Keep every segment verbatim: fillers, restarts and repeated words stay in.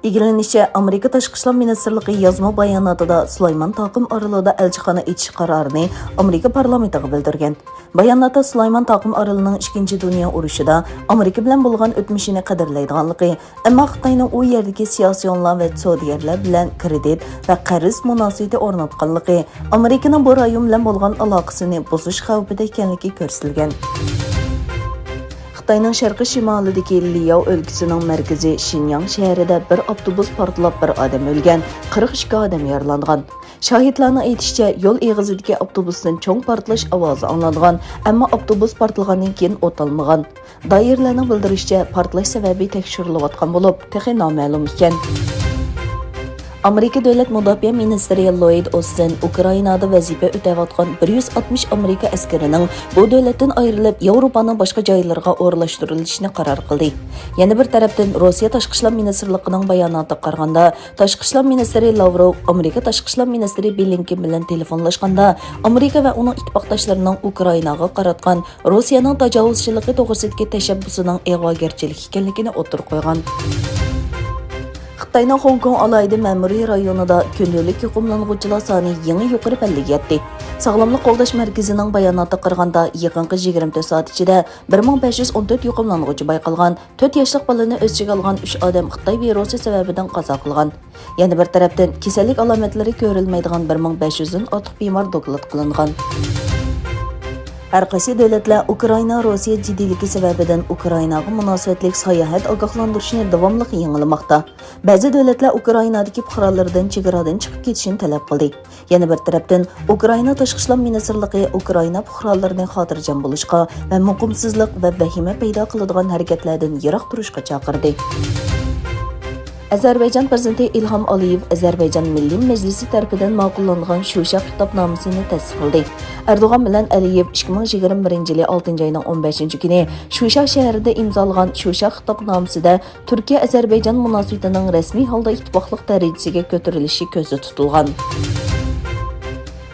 ئىگىلىنىشىچە، ئامېرىكا تاشقى ئىشلار مىنىستىرلىقى يازما باياناتىدا سۇلايمان تاقىم ئارىلىدا ئەلچىخانا ئېچىش قارارىنى ئامېرىكا پارلامېنتىغا بىلدۈرگەن. باياناتتا سۇلايمان تاقىم ئارىلىنىڭ ئىككىنچى دۇنيا ئۇرۇشىدا ئامېرىكا بىلەن بولغان ئۆتمۈشىنى قەدىرلەيدىغانلىقى، ئەمما خىتاينىڭ ئۇ يەردىكى سىياسىيونلار ۋە سودىگەرلەر بىلەن كىرېدىت ۋە قەرز مۇناسىۋىتى ئورناتقانلىقى، ئامېرىكىنىڭ بۇ رايون بىلەن بولغان ئالاقىسىنى بۇزۇش خەۋپىدە ئىكەنلىكى كۆرسىتىلگەن. خىتاينىڭ شەرقىي شىمالىدىكى لياۋ ئۆلكىسىنىڭ مەركىزى شىنياڭ شەھىرىدە بىر ئاپتوبۇس پارتلاپ بىر ئادەم ئۆلگەن، قىرىق ئىككى ئادەم يارىلانغان. شاھىتلارنىڭ ئېيتىشىچە، يول ئېغىزىدىكى ئاپتوبۇستىن چوڭ پارتلاش ئاۋازى ئاڭلانغان، ئەمما ئاپتوبۇس پارتلىغاندىن كېيىن ئوت ئالمىغان. دائىرىلەرنىڭ بىلدۈرۈشىچە، پارتلاش سەۋەبى تەكشۈرۈلۈۋاتقان بولۇپ، تېخى نامەلۇم ئىكەن. ئامېرىكا دۆلەت مۇداپىئە مىنىستىرى لويىد ئوستىن ئۇكرائىنادا ۋەزىپە ئۆتەۋاتقان بىر يۈز ئاتمىش ئامېرىكا ئەسكىرىنىڭ بۇ دۆلەتتىن ئايرىلىپ، ياۋروپانىڭ باشقا جايلىرىغا ئورۇنلاشتۇرۇلۇشىنى قارار قىلدى. يەنە بىر تەرەپتىن، روسىيە تاشقى ئىشلار مىنىستىرلىقىنىڭ باياناتىغا قارىغاندا، تاشقى ئىشلار مىنىستىرى لاۋروف ئامېرىكا تاشقى ئىشلار مىنىستىرى بلىنكېن بىلەن تېلېفونلاشقاندا، ئامېرىكا ۋە ئۇنىڭ ئىتتىپاقداشلىرىنىڭ ئۇكرائىناغا قاراتقان روسىيەنىڭ تاجاۋۇزچىلىقى توغرىسىدىكى تەشەببۇسىنىڭ ئىغۋاگەرچىلىك ئىكەنلىكىنى ئوتتۇرىغا قويغان. خىتاينىڭ خوڭكوڭ ئالاھىدە مەمۇرىي رايونىدا كۈندىلىك يۇقۇملانغۇچىلار سانى يېڭى يۇقىرى پەللىگە يەتتى. ساغلاملىق قوغداش مەركىزىنىڭ باياناتىغا قارىغاندا، يېقىنقى يىگىرمە تۆت سائەت ئىچىدە بىر مىڭ بەش يۈز ئون تۆت يۇقۇملانغۇچى بايقالغان. تۆت ياشلىق بالىنى ئۆز ئىچىگە ئالغان ئۈچ ئادەم خىتاي ۋىرۇسى سەۋەبىدىن قازا قىلغان. يەنە بىر تەرەپتىن، كېسەللىك ئالامەتلىرى كۆرۈلمەيدىغان بىر مىڭ بەش يۈزدىن ئارتۇق بىمار دوكلات قىلىنغان. ھەر قايسى دۆلەتلەر ئۇكرائىنا روسىيە جىددىيلىكى سەۋەبىدىن ئۇكرائىناغا مۇناسىۋەتلىك ساياھەت ئاگاھلاندۇرۇشنى داۋاملىق يېڭىلىماقتا. بەزى دۆلەتلەر ئۇكرائىنادىكى پۇقرالىرىدىن چېگرادىن چىقىپ كېتىشنى تەلەپ قىلدى. يەنە بىر تەرەپتىن، ئۇكرائىنا تاشقى ئىشلار مىنىستىرلىقى ئۇكرائىنا پۇقرالىرىنى خاتىرجەم بولۇشقا ۋە مۇقىمسىزلىق ۋە ۋەھىمە پەيدا قىلىدىغان ھەرىكەتلەردىن يىراق تۇرۇشقا چاقىردى. ئەزەربەيجان پىرېزىدېنتى ئىلھام ئالىيېۋ ئەزەربەيجان مىللىي مەجلىسى تەرىپىدىن ماقۇللانغان شۇشا خىتابنامىسىنى تەستىقلىدى. ئەردوغان بىلەن ئەلىيېۋ ئىككى مىڭ يىگىرمە بىرىنچى يىلى ئالتىنچى ئاينىڭ ئون بەشىنچى كۈنى شۇشا شەھىرىدە ئىمزالىغان شۇشا خىتابنامىسىدە تۈركىيە ئەزەربەيجان مۇناسىۋىتىنىڭ رەسمىي ھالدا ئىتتىپاقلىق دەرىجىسىگە كۆتۈرۈلۈشى كۆزدە تۇتۇلغان.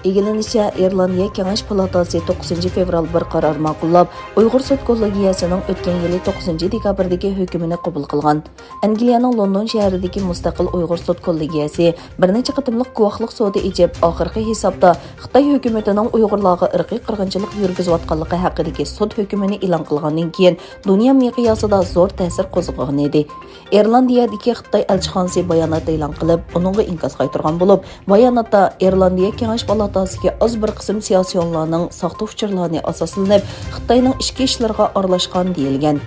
ئىگىلىنىشىچە، ئىرلاندىيە كېڭەش پالاتاسى توققۇزىنچى فېۋرال بىر قارار ماقۇللاپ، ئۇيغۇر سوت كوللېگىيەسىنىڭ ئۆتكەن يىلى توققۇزىنچى دېكابىردىكى ھۆكمىنى قوبۇل قىلغان. ئەنگلىيەنىڭ لوندون شەھىرىدىكى مۇستەقىل ئۇيغۇر سوت كوللېگىيەسى بىر نەچچە قېتىملىق گۇۋاھلىق سوتى ئېچىپ، ئاخىرقى ھېسابتا خىتاي ھۆكۈمىتىنىڭ ئۇيغۇرلارغا ئىرقىي قىرغىنچىلىق يۈرگۈزۈۋاتقانلىقى ھەققىدىكى سوت ھۆكمىنى ئېلان قىلغاندىن كېيىن، دۇنيا مىقياسىدا زور تەسىر قوزغىغانىدى. ئىرلاندىيەدىكى خىتاي ئەلچىخانىسى بايانات ئېلان قىلىپ، ئۇنىڭغا ئىنكاس قايتۇرغان بولۇپ، باياناتتا ئىرلاندىيە كېڭەش پالاتاسىدىكى ئاز بىر قىسىم سىياسىيونلارنىڭ ساختا ئۇچۇرلارنى ئاساسلىنىپ، خىتاينىڭ ئىچكى ئىشلىرىغا ئارىلاشقان دېيىلگەن.